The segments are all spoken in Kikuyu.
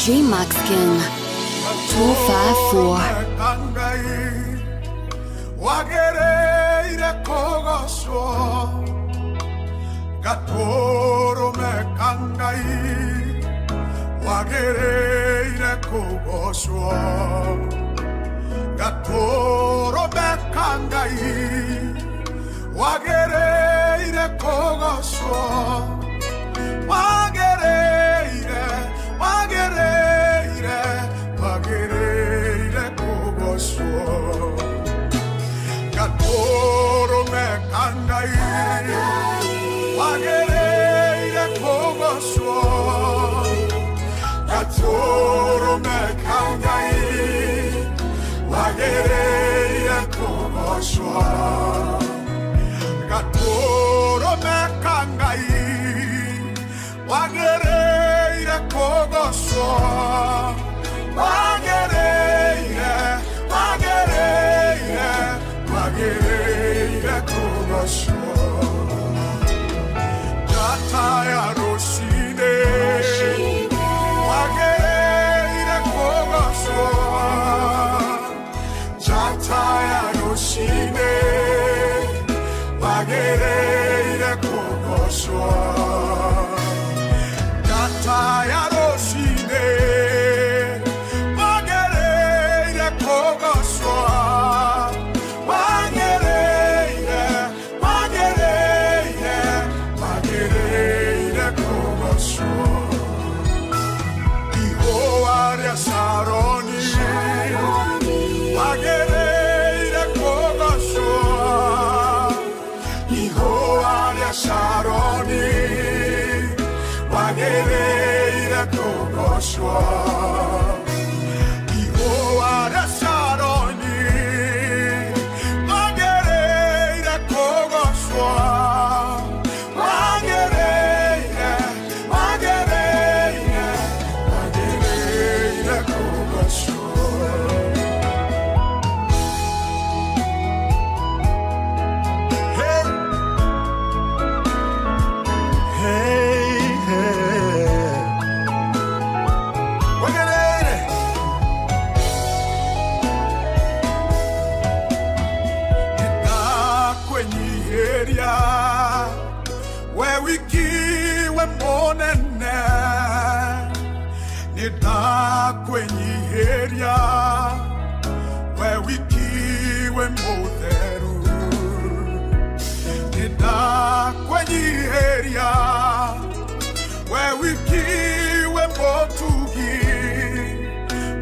DJ Max King 254. Wagereire kogocwo gatũrũme ka Ngai, wagereire kogocwo gatũrũme ka Ngai, wagereire kogocwo, wagereire, wagereire, wagereire kogocwo gatũrũme ka Ngai, wagereire kogocwo gatũrũme ka Ngai, wagereire kogocwo gatũrũme ka Ngai, wagereire kogocwo, wagereire, wagereire, wagereire kogocwo. Njata ya rũciinĩ wagereire kogocwo, njata ya rũciinĩ wagereire kogocwo, njata ya rũciinĩ wagereire kogocwo, wagereire, wagereire, wagereire kogocwo. Ihũa rĩa Sharoni wagereire kogocwo, ihũa rĩa Sharoni wagereire kogocwo, ihũa rĩa Sharoni wagereire kogocwo, wagereire, wagereire, wagereire kogocwo. Hey, hey, hey. Wagereire. Nĩndakwenyiihĩria we wiki we mũnene, nĩndakwenyiihĩria we wiki we mũtheru, nĩndakwenyiihĩria we wiki we mũtugi,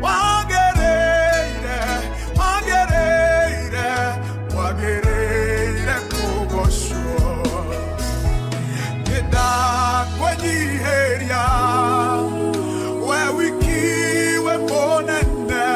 wagereire, wagereire, wagereire kũgocwo, nĩndakwenyiihĩria we wiki we mũnene,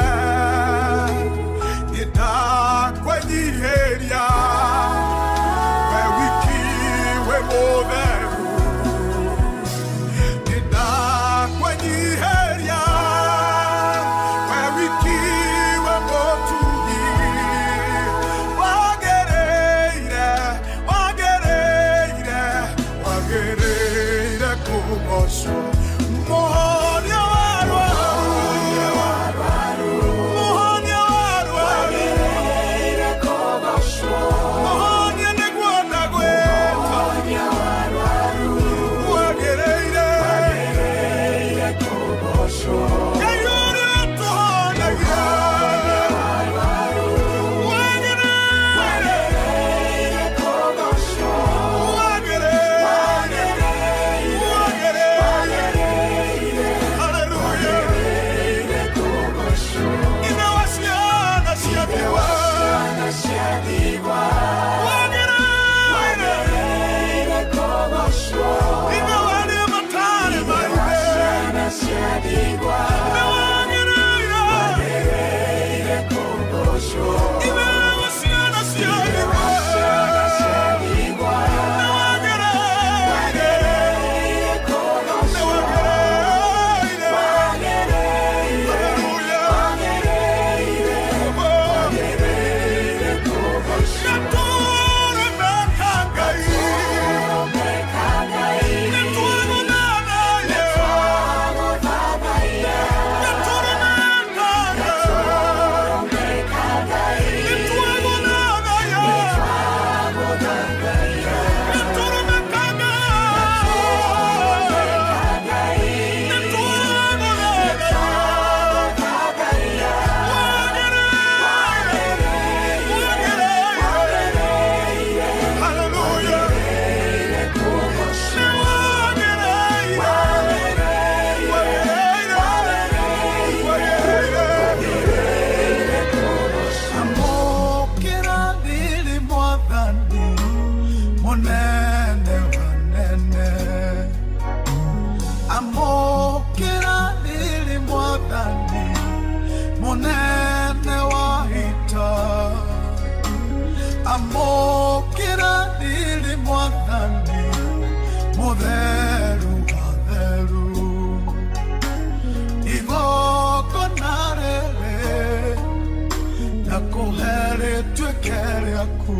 rĩtuĩke rĩaku.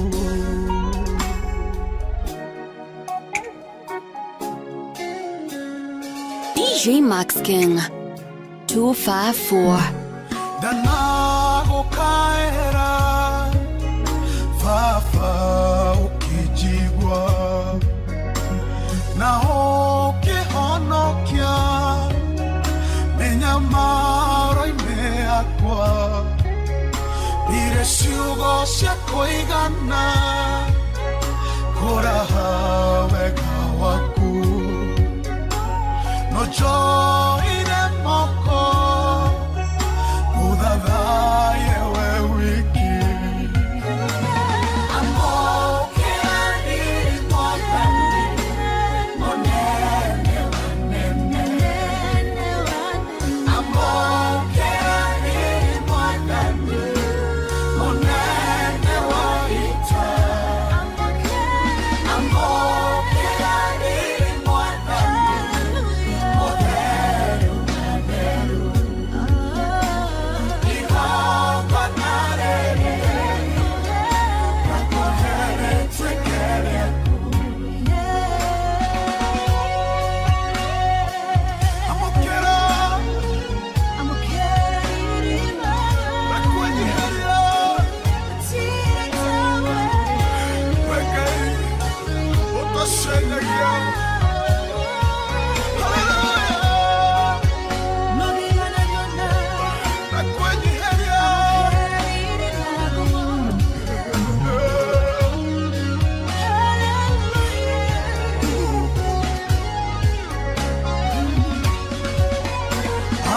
DJ Max King 254. Ndanagũkaĩra Baba ũkĩnjigua na ũkĩhonokia mĩnyamaro-inĩ yakwa. Ndirĩ ciugo cia kũigana kũraha wega waku, no njoire moko gũthathaye we wiki. Amũkĩra riri Mwathani, mũnene wa nene. Amũkĩra riri Mwathani, mũnene wa ita. Amũkĩra riri Mwathani, mũtheru mũtheru. Igongona rĩrĩ ngakũhe rĩtuĩke rĩaku. Amũkĩra ndakwenyiheria we Ngai ũtacenjagia. Haleluya, ndakwenyiheria.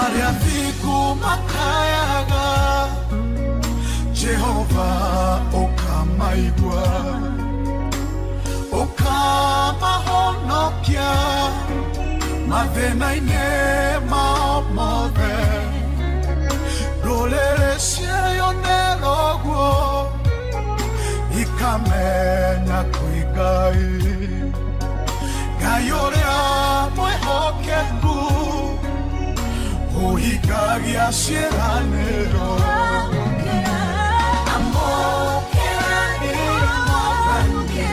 Arĩa thingu makayaga Jehova ũkamaigua, ũkamahonokia mathĩna-inĩ mao mothe. Ndũrĩrĩ cieyonera ũguo ikamenya kwĩ Ngai, Ngai ũrĩa mwĩhokeku ũhingagia ciĩranĩro. Amũkĩra riri Mwathani,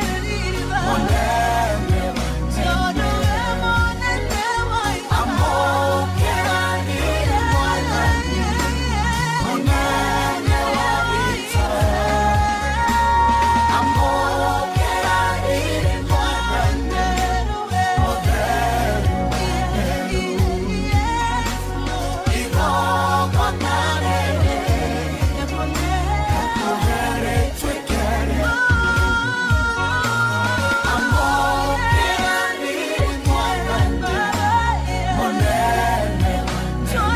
mũnene wa nene. Amũkĩra riri Mwathani, mũnene wa ita. Amũkĩra riri Mwathani, mũtheru mũtheru. Igongona rĩrĩ ngakũhe rĩtuĩke rĩaku. Amũkĩra riri Mwathani, mũnene wa nene.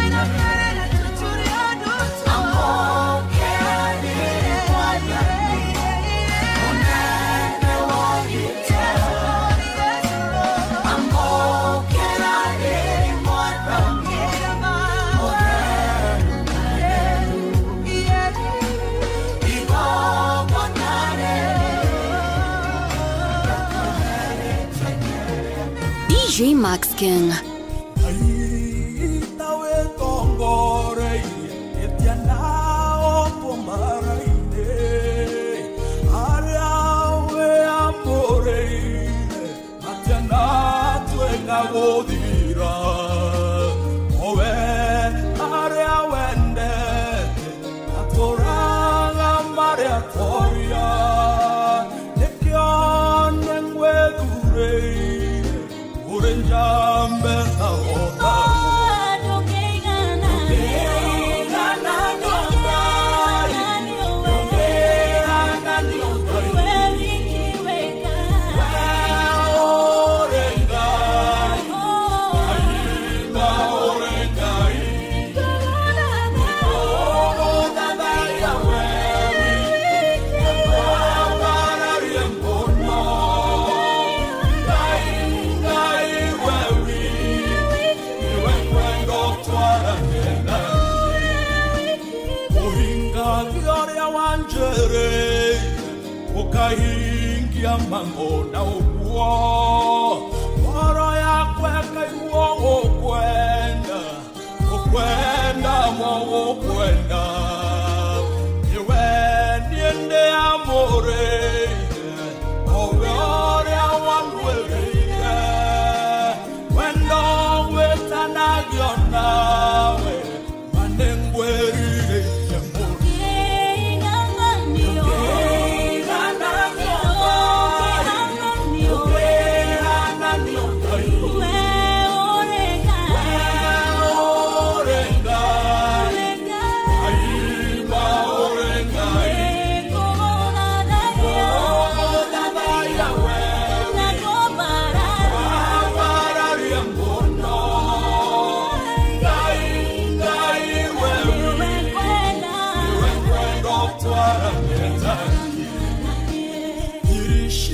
Amũkĩra riri Mwathani, mũnene wa ita. Amũkĩra riri Mwathani, mũtheru mũtheru. Igongona rĩrĩ ngakũhe rĩtuĩke rĩaku. DJ Max King. Aita wĩtongoreirie ĩtia nao tũmaraine arĩa wĩamũrĩire matianatuĩka gũthira. Owe arĩa wendete matũraga marĩa toria, nĩkĩo nĩngwĩthurĩire ũrĩ njambe ta ũthagu. Ukahingia mango na uguo ngoro yakwa ĩkaigua gũkwenda gũkwenda mo gũkwenda nĩwe niĩ ndĩ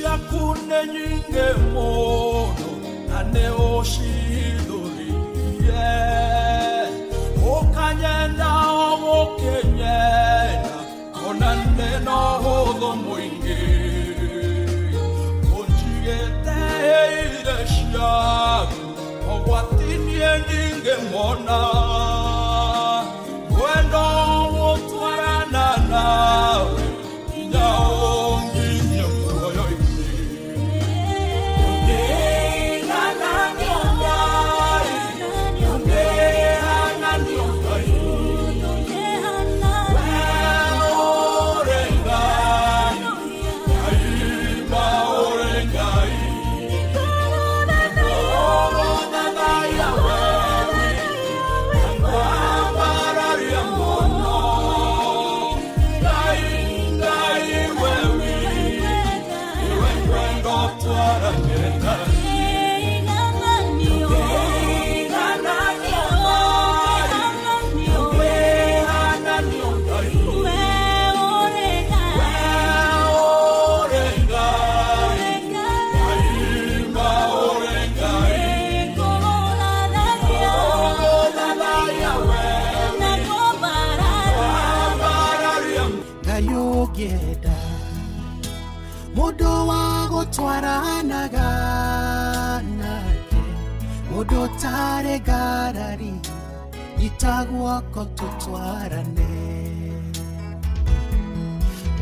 ciaku nĩ nyingĩ mũno na nĩ ũcithũririe ũkanyenda o gũkĩnyenda ona ndĩ na ũhũthũ mũingĩ ũnjigĩte ire ciaku ũgwati niĩ ndingĩmona wendo gũtwarana nawe nginya ũnginyie muoyo-inĩ. Ngayogenda mundu wa gutwaranaga nake mundu utarĩ ngarari nyita guoko tutwarane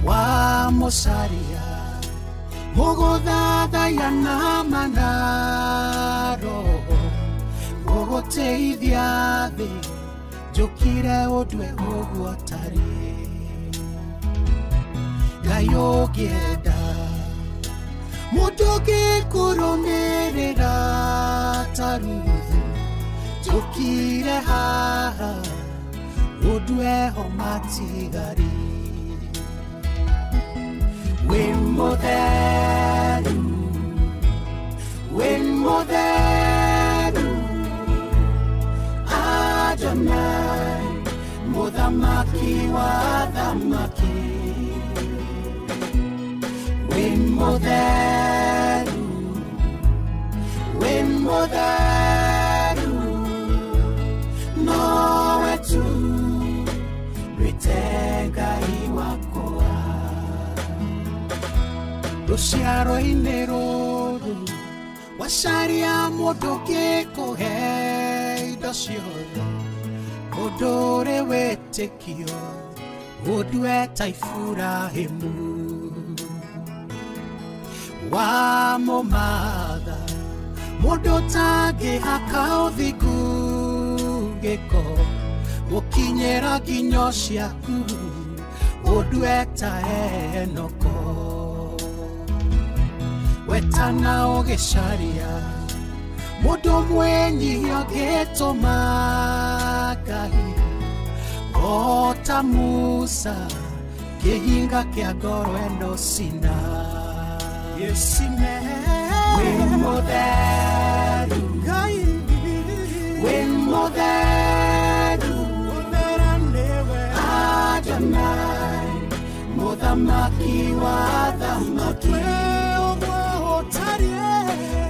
wa mucaria muguthathaiya na manaro gũgũteithia thĩ njũkire ũndue ũguo ũtarĩ Ngai ũngĩenda mũndũ ũngĩkũrũmĩrĩra ta Ruthu njũkire haha ũndue ho matigari wĩ mũtheru wĩ mũtheru Adonai mũthamaki wa athamaki wĩ mũtheru wĩ mũtheru nowe tu ndwĩte Ngai wakwa rũciaro-inĩ rũrũ wacaria mũndũ ũngĩkũhe indo ciothe mũndũ ũrĩ wĩtĩkio ũndue ta Iburahĩmu wa mũmatha mũndũ ũtangĩhaka ũthingu gĩko gũkinyĩra nginyo ciaku ũndue ta Enoko wetana ũgĩcaria mũndũ mwĩnyihia ũngĩtũma Ngai o ta Musa kĩhinga kĩa ngoro ĩno Sina wĩ mũtheru Ngai wĩ mũtheru Adonai mũthamaki wa athamaki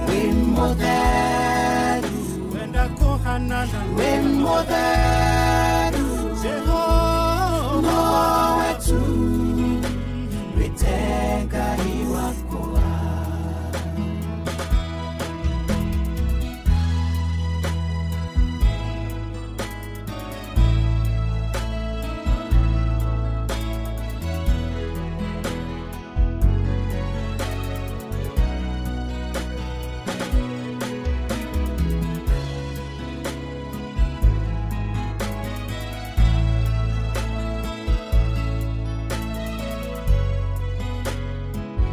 wĩ mũtheru wĩ mũtheru nowe tu ndwĩte Ngai wakwa.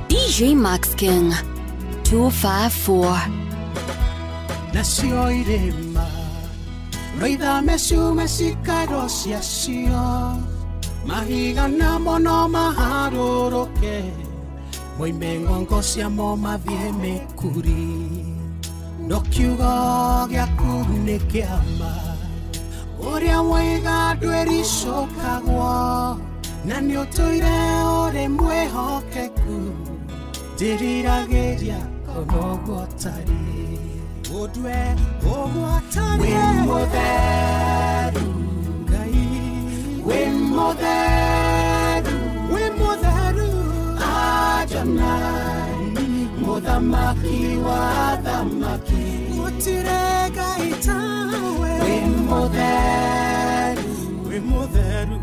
DJ Max King 254. Nacio irĩma roithame ciume cikaro ciacio mahiga namo no maharũrũke moime ng'ongo ciamo mathiĩ mĩkuri no kiugo gĩaku nĩ kĩama ũrĩa waiga ndwĩricũkagwo na nĩ ũtũire ũrĩ mwĩhokeku. Ndiriragĩria ona ũguo ũtariĩ. Ũndue ũguo ũtariĩ. Wĩ mũtheru Ngai, wĩ mũtheru, wĩ mũtheru Adonai, mũthamaki wa athamaki. Gũtirĩ Ngai tawe. Wĩ mũtheru, wĩ mũtheru,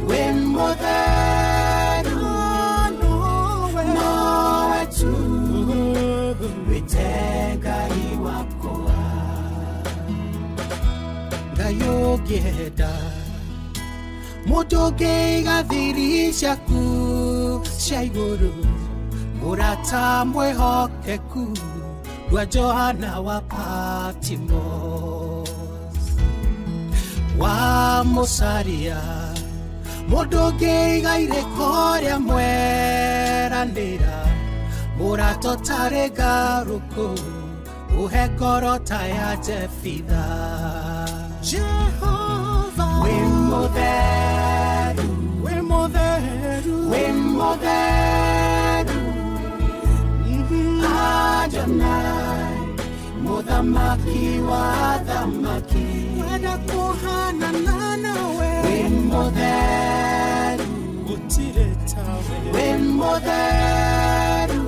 wĩ mũtheru. Nowe, nowe tu wĩte Ngai wakwa. Ngai ũngĩenda mũndũ ũngĩiga thiri ciaku cia igũrũ, mũrata mwĩhokeku rwa Johana wa Patmos wa Mũsaria, mũndũ ũngĩiga irĩko rĩa mweranĩra, mũrata ũtarĩ ngarũkũ, ũhe ngoro ta ya Jefitha. Jehova, wĩ mũtheru, wĩ mũtheru, wĩ mũtheru Adonai, mũthamaki wa athamaki. Wenda kũhanana nawe. Wĩ mũtheru, gũtirĩ tawe. Wĩ mũtheru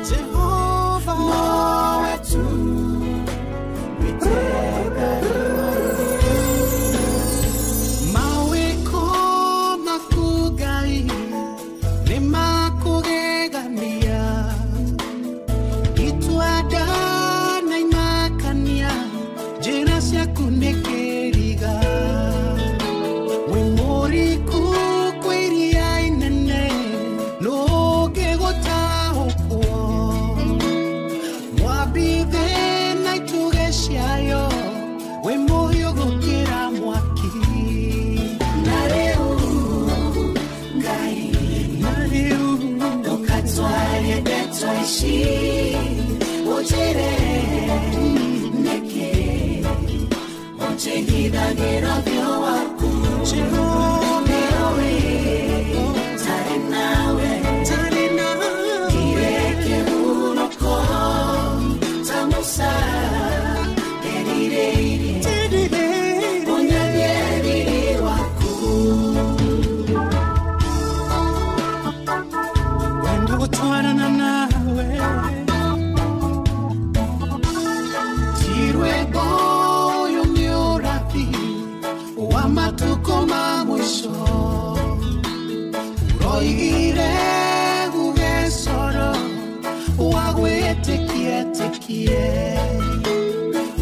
Jehova, nowe tu wĩte Ngai. Mawĩko maku Ngai nĩ makũgegania, itua na imakania, njĩra ciaku nĩ kĩriga. Wĩ mũriku kwĩ iria inene, nũ ũngĩgũtaũkwo? Mwambi thĩ na itugĩ ciayo, wĩ mũhiũ gũkĩra mwaki. Na rĩu Ngai, Na rĩu ndũkatwarie ndeto ici, ũnjĩre nĩkĩ ũnjĩhithagĩra ũthiũ waku. Jehova, Nĩũĩ ndarĩ nawe, ndarĩ nawe. Ndirĩ kĩhurũko ta Musa erirĩirie, Ndirĩrĩirie. ũnyonie riri waku. Wenda gũtwarana nawe. Ti rwĩmbo ũyũ nĩ ũrathi wa matukũ ma mũico, ũroigire guge coro wa gwĩtĩkietĩkie,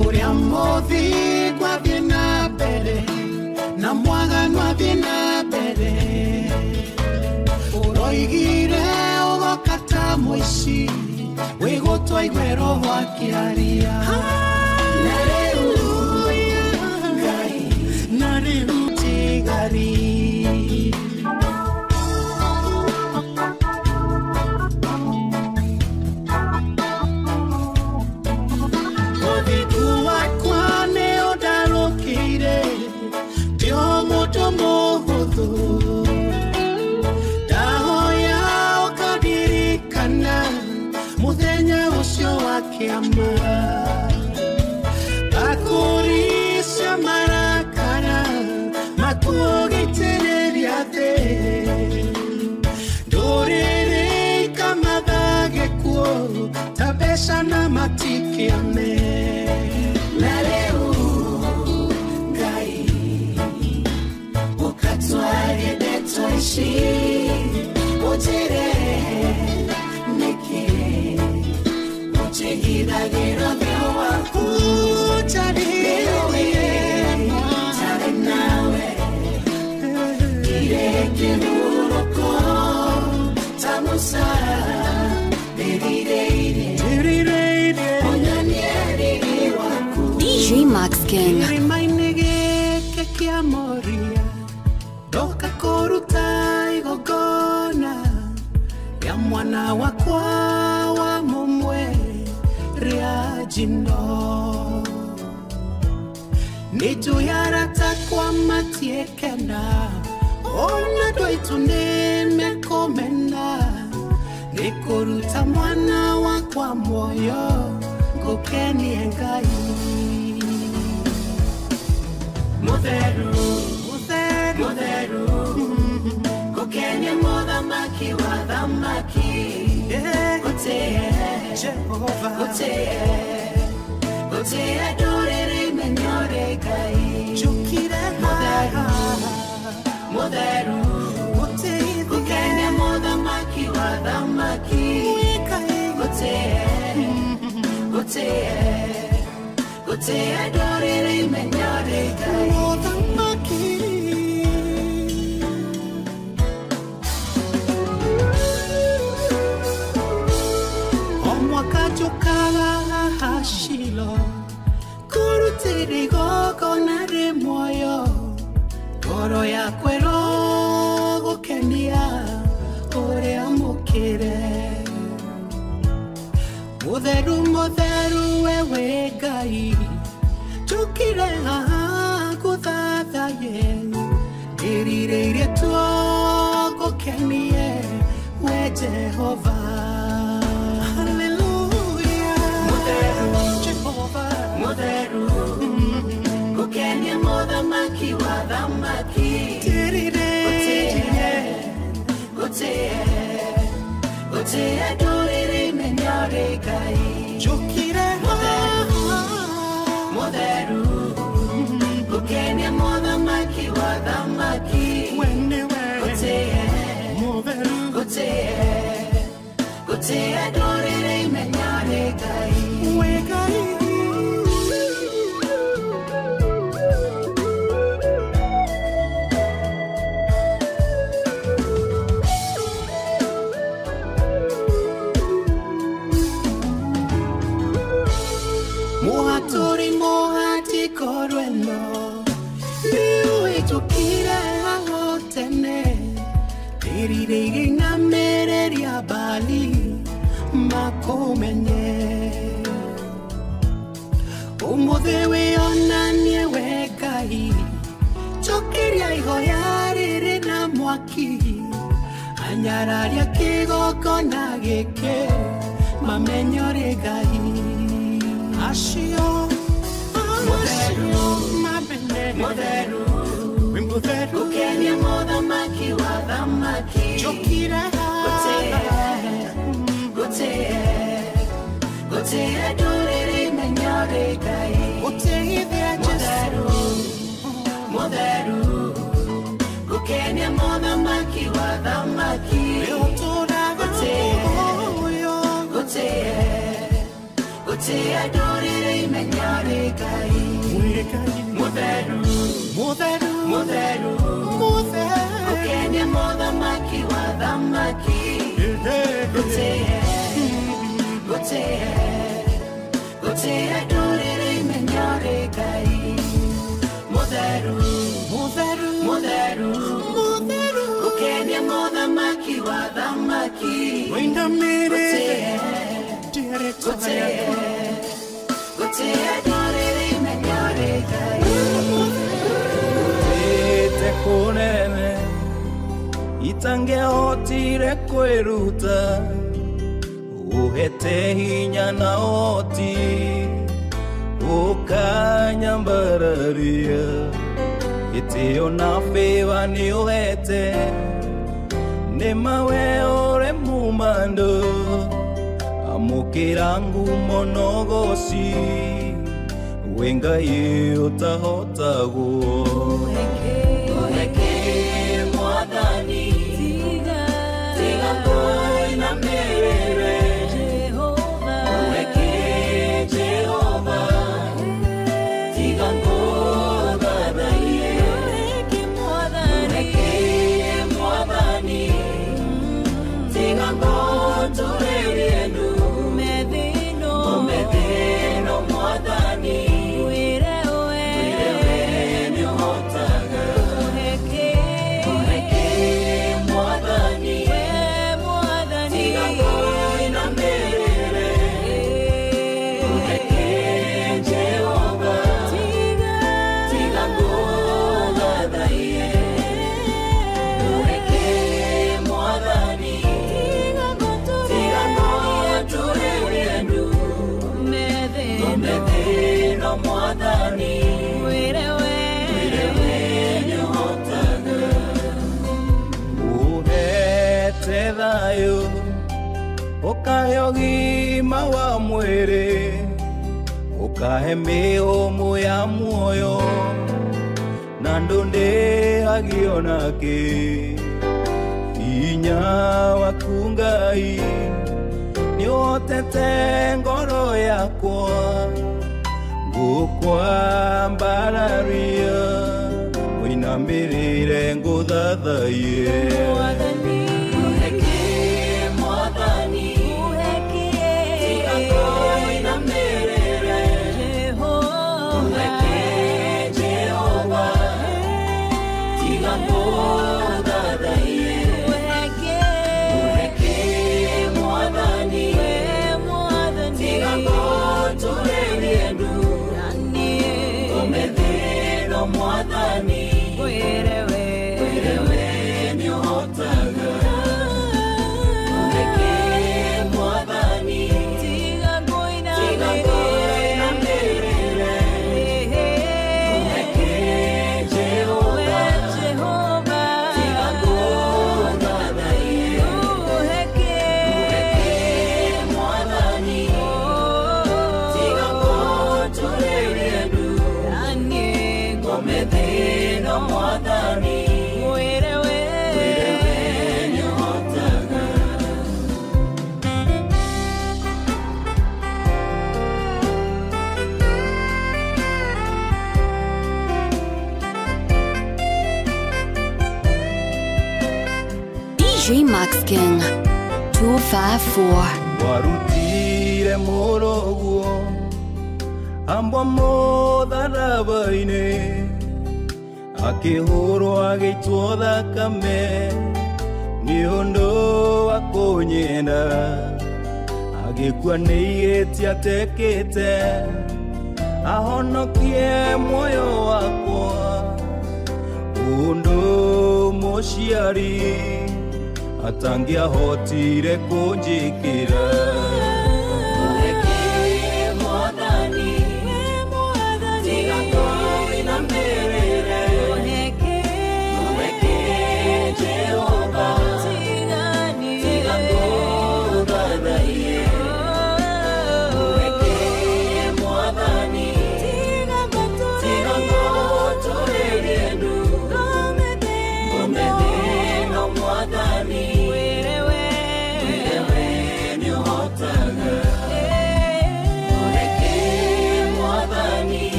ũrĩa mũthingu athiĩ na mbere na mwaganu athiĩ na mbere. Ũroigire ũgoka ta mũici, wĩgũtwa igwero akĩaria. Na rĩu Ngai, Na rĩu tigari. Ũthingu wakwa nĩ ũndarũkĩire, ndĩ o mũndũ mũhũthũ. Ndahoya ũkandirikana mũthenya ũcio wa kĩama. Mbakũri cia marakara makũgitĩrĩria thĩ, ndũrĩrĩ ikamatha gĩkuũ ta mbeca na matikĩone. Na rĩu Ngai, ũkatwarie ndeto ici, ũnjĩre nĩkĩ ũnjĩhithagĩra ũthiũ waku. Njarĩrie. Ndarĩ nawe, ndirĩ kĩhurũko ta Musa erirĩirie, Ndirĩrĩirie. ũnyonie riri waku. DJ Max King. Kĩrĩma-inĩ gĩkĩ kĩa Moria, ndoka kũruta igongona rĩa mwana wakwa wa mũmwe rĩa njino. Nĩ njũĩ arata akwa matiĩkena, ona andũ aitũ nĩ mekũmena, nĩ kũruta mwana wa muoyo ngũkenie Ngai. Mutheru, mutheru, mutheru, ngũkenie mũthamaki wa thamaki. Gũtĩe Jehova, gũtĩe, gũtĩe ndũrĩrĩ imenyore Ngai. Njũkire Mutheru, mutheru, gũkenia mũthamaki wa thamaki. Gũtĩe, gũtĩe, gũtĩe ndũrĩrĩ imenyore Ngai. Mũthamaki. O mwaka njũkaga haha Shilo kũrutĩra igongona rĩ muoyo, ngoro yakwa ĩrogũkenia ũrĩa mũkĩre. Mũtheru, mũtheru, wewe Ngai, njũkire haha ngũthathaye, ndĩrirĩirie tuo ngũkenie we Jehova. Hallelujah. Mũtheru, Jehova, mutheru, ngũkenie mũthamaki wa thamaki. Ndĩrirĩirie, Gũtĩe, gũtĩe ndũrĩrĩ imenyore Ngai. Njũkire haha, Mutheru, ngũkenie mũthamaki wa thamaki. We nĩwe Gũtĩe, mũtheru, gũtĩe, gũtĩe ndũrĩrĩ imenyore Ngai. We Ngai. Muhaturi muhati korweno niũhĩtũkire haho tene, ndĩrirĩirie inamĩrĩria Baali makũmenye. Ũmũthĩ wĩonanie we Ngai, njokeria ihoya rĩrĩ na mwaki, anyararia kĩgongona gĩkĩ mamenyore Ngai. Acio, acio mamenye, Mutheru, wĩ mũtheru, ngũkenie mũthamaki wa thamaki. Njũkire Gũtĩe, haha, gũtĩe, gũtĩe ndũrĩrĩ imenyore Ngai. Ũteithie Jesũ, Mutheru, mutheru, ngũkenie mũthamaki wa thamaki. Nĩũtũũraga muoyo, Gũtĩe, gũtĩe ndũrĩrĩ imenyore Ngai. Wĩ Ngai. Mutheru, Mũtheru, mutheru, mũtheru, ngũkenie mũthamaki wa thamaki. Gũtĩe, gũtĩe, gũtĩe ndũrĩrĩ imenyore Ngai. Mutheru, mũtheru, mutheru, mũtheru, ngũkenie mũthamaki wa thamaki. Wĩinamĩrĩre Gũtĩe, rĩtwa gũtĩe, rĩaku. gũtĩe ndũrĩrĩ imenyore Ngai. Ĩte kũnene itangĩahotire kwĩruta, ũhete hinya na ũhoti ũkanyambararia, gĩtĩo na favor nĩ ũhete, nĩma we ũrĩ mumando, amũkĩra ngumo na ũgoci, wĩ Ngai ũtahotagwo. Ũheke Mwathani, tiga kũinamĩrĩre. Ũheke Jehova, tiga ngũthathaiye. Ũheke Mwathani, tiga ngũturĩrie ndu. Ũmethĩno Mwathani, wĩre we nĩũhotaga. Ũkahe thayũ, ũkahe ũgima wa mwĩrĩ, ũkahe mĩhũmũ ya muoyo, na ndũndĩhagio nakĩ. Hinya waku Ngai nĩũhotete ngoro yakwa, ngũkwambararia ũinamĩrĩre ngũthathaiye. DJ Max King 254. Warutire mũrũguo ambwa mũtharaba-inĩ, akĩhũrwo agĩitwo thakame nĩ ũndũ wa kũnyenda, agĩkua nĩ ihĩtia atekĩte ahonokie muoyo wakwa. Ũndũ mũciari atangĩahotire kũnjĩkĩra.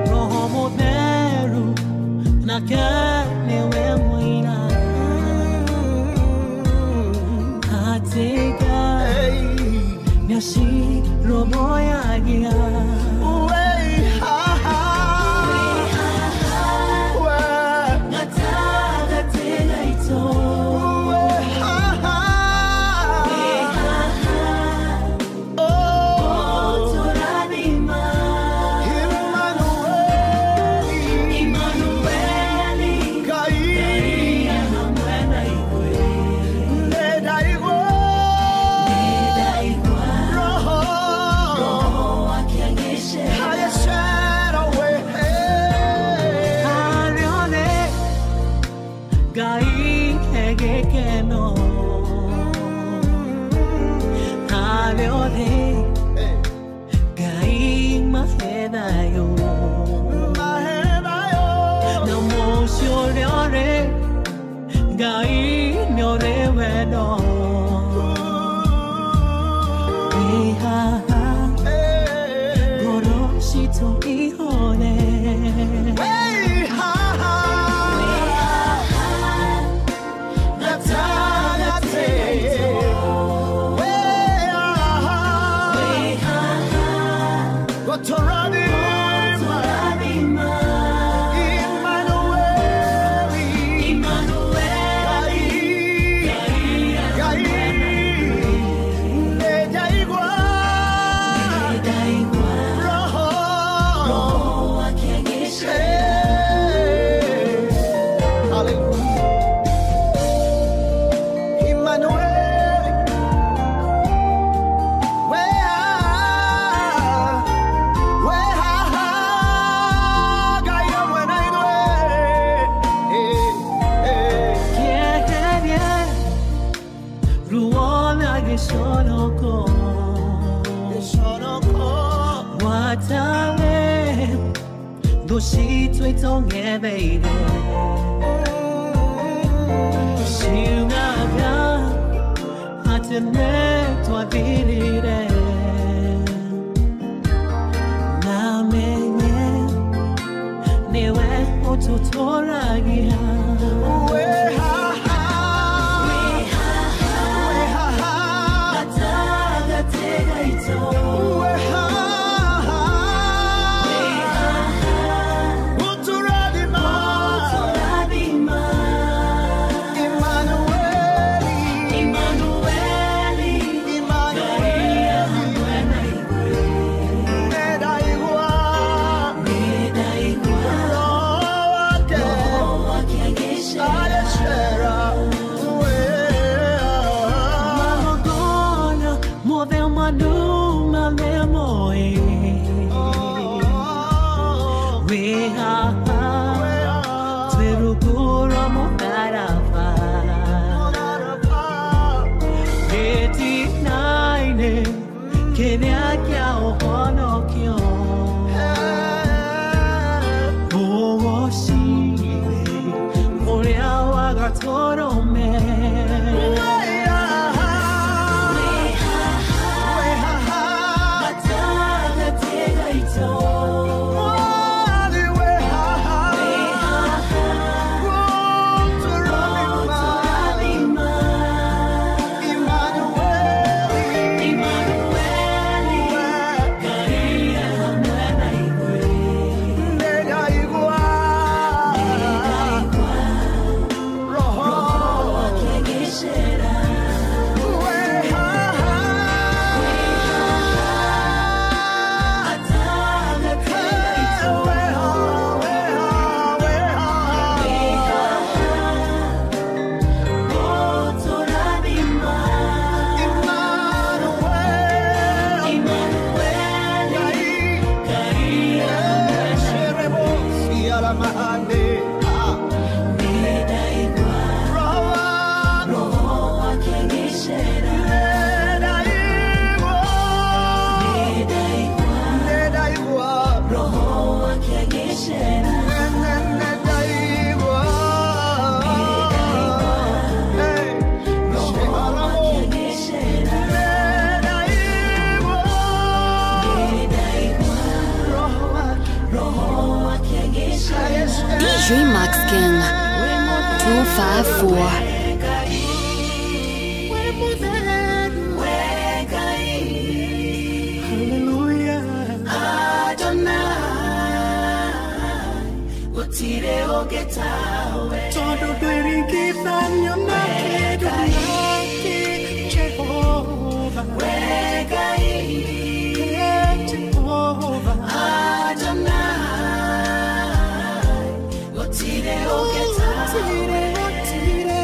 Roho Mũtheru nake nĩwe mũira atĩ Ngai nĩacirũmbũyagia. Hey. gĩconoko Watale Thũ citũ itong'etheire Ciugaga atĩ nĩ twathirire Na menye nĩwe ũtũtũragia We haha, we haha, gatagatĩ gaitũ we haha, ũtũrathima, Ũtũrathima Emmanueli, Emmanueli Emmanueli, hamwe na ithuĩ nĩndaigua nĩndaigua Roho wake Roho wake agĩcera agĩcera, we magongona mothe manuma memoĩ wĩ haha twĩ rungu rwa mũtharaba gĩtina-inĩ kĩrĩa kĩa ũhonokio ũgocire ũrĩa wa gatũrũme gatagatĩ gaitũ ũtũrathima Emmanueli Ngai hamwe na ithuĩ nĩndaigua Roho wake agĩcera gatagatĩ gaitũ ũtũrathima Emmanueli Ngai hamwe na nĩndaigua Roho wake agĩcera nĩndaigua Roho wake agĩcera Roho wake agĩcera nĩndaigua Roho wake agĩcera DJ Max King 254. Hallelujah. Gũtirĩ ũngĩ tawe Tondũ ndwĩringithanio na kĩndũ gĩake, Jehova, We Ngai Jehova. Adonai gũtirĩ ũngĩ tawe Gũtirĩ, gũtirĩ.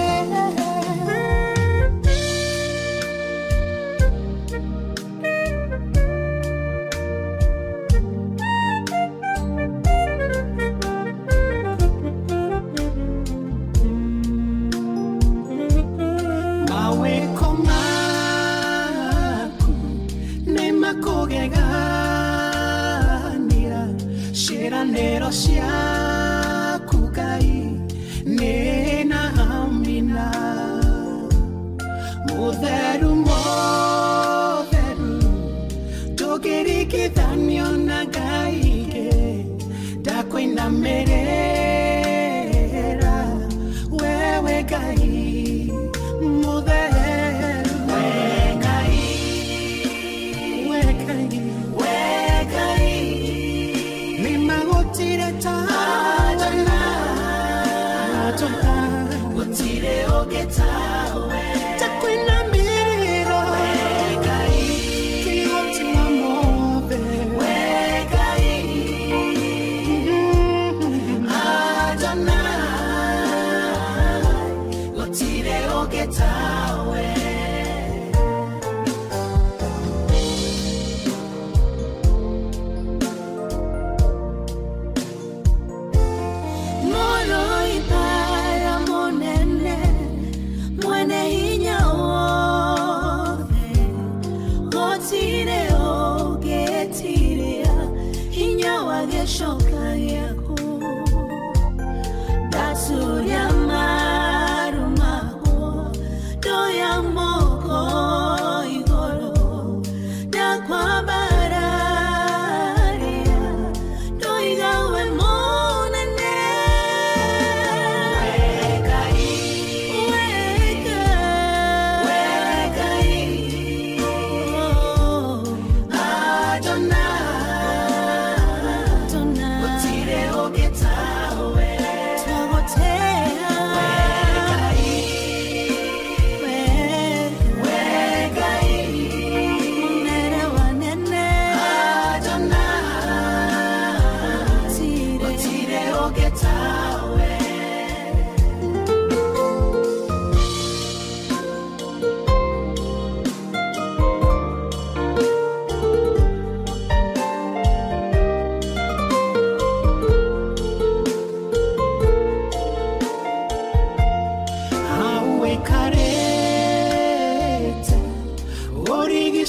Mawĩko maku nĩ makũgegania, ciĩranĩro ciaku Ngai nĩ na amina. Mũtheru mũtheru ndũngĩringithanio na Ngai ingĩ, ndakũinamĩrĩra wewe Ngai mũtheru. We Ngai We Ngai, We Ngai nĩ magũtire ta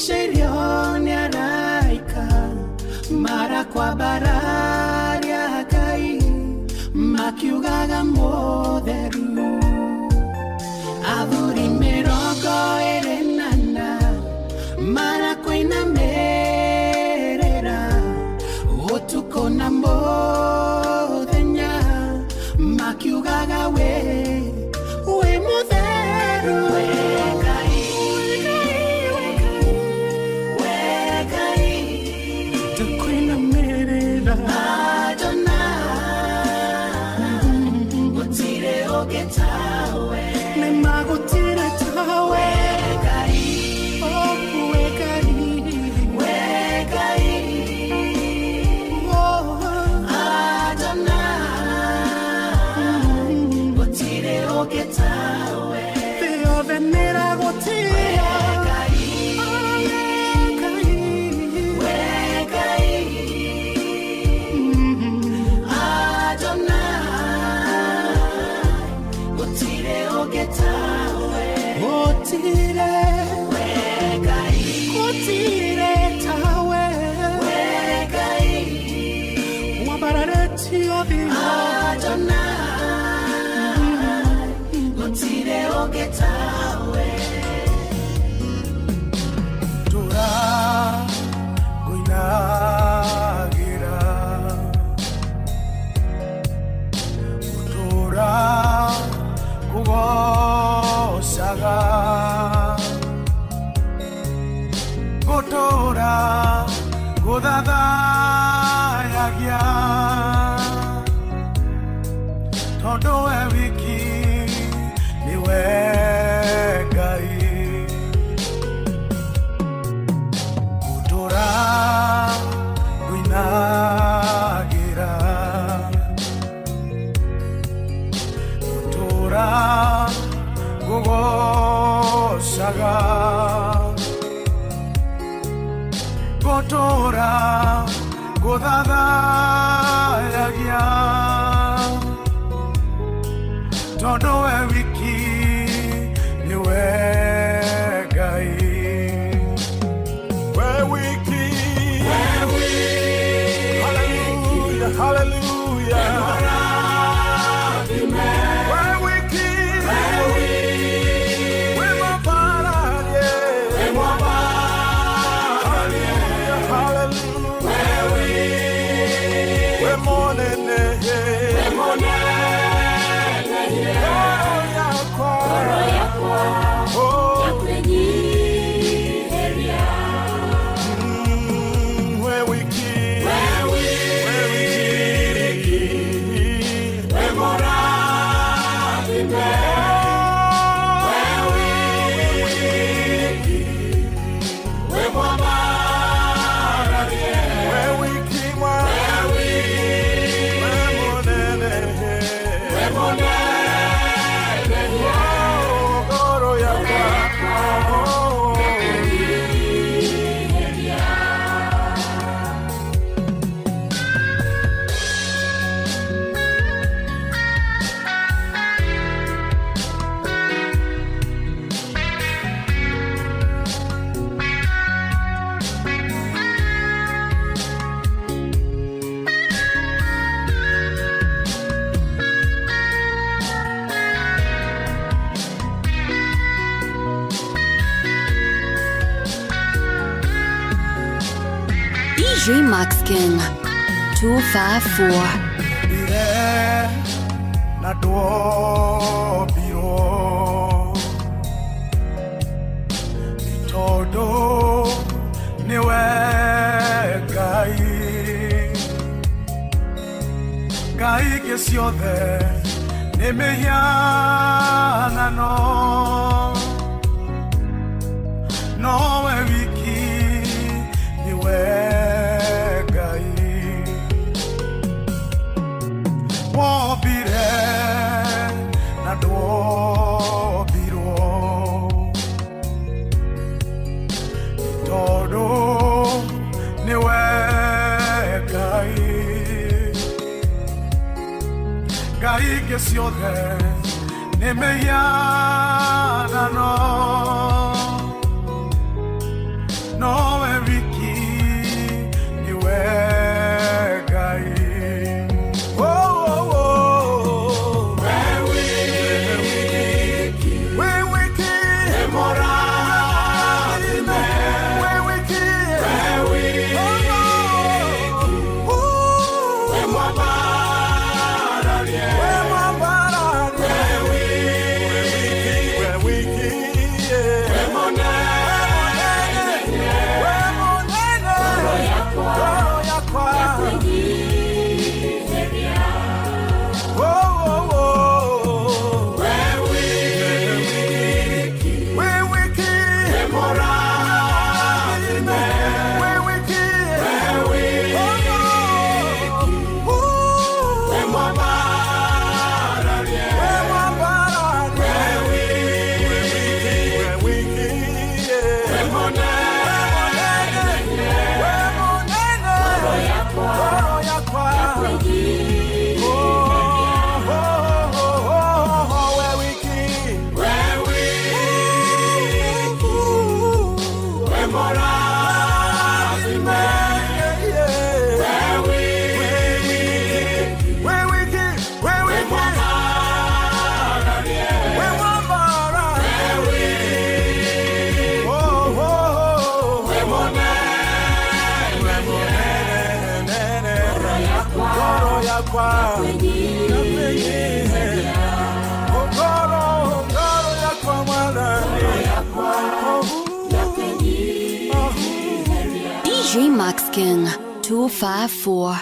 Tũrigicĩirio nĩ araika marakwambararia Ngai makiugaga mũtheru athuri 24 marakwinamĩrĩra ũtukũ na mũthenya makiugaga we wĩ mũtheru. DJ Max King 254. Ire na biro Todo niwe Ngai Ngai ingĩ ciothe nĩ mĩhianano nowe wiki niwe Ngai wombire na ndwombirwo tondũ nĩwe Ngai Ngai ingĩ ciothe nĩ mĩhianano yakwa Yakwenyiheria Ngoro ngoro yakwa mwathani DJ Max King 254.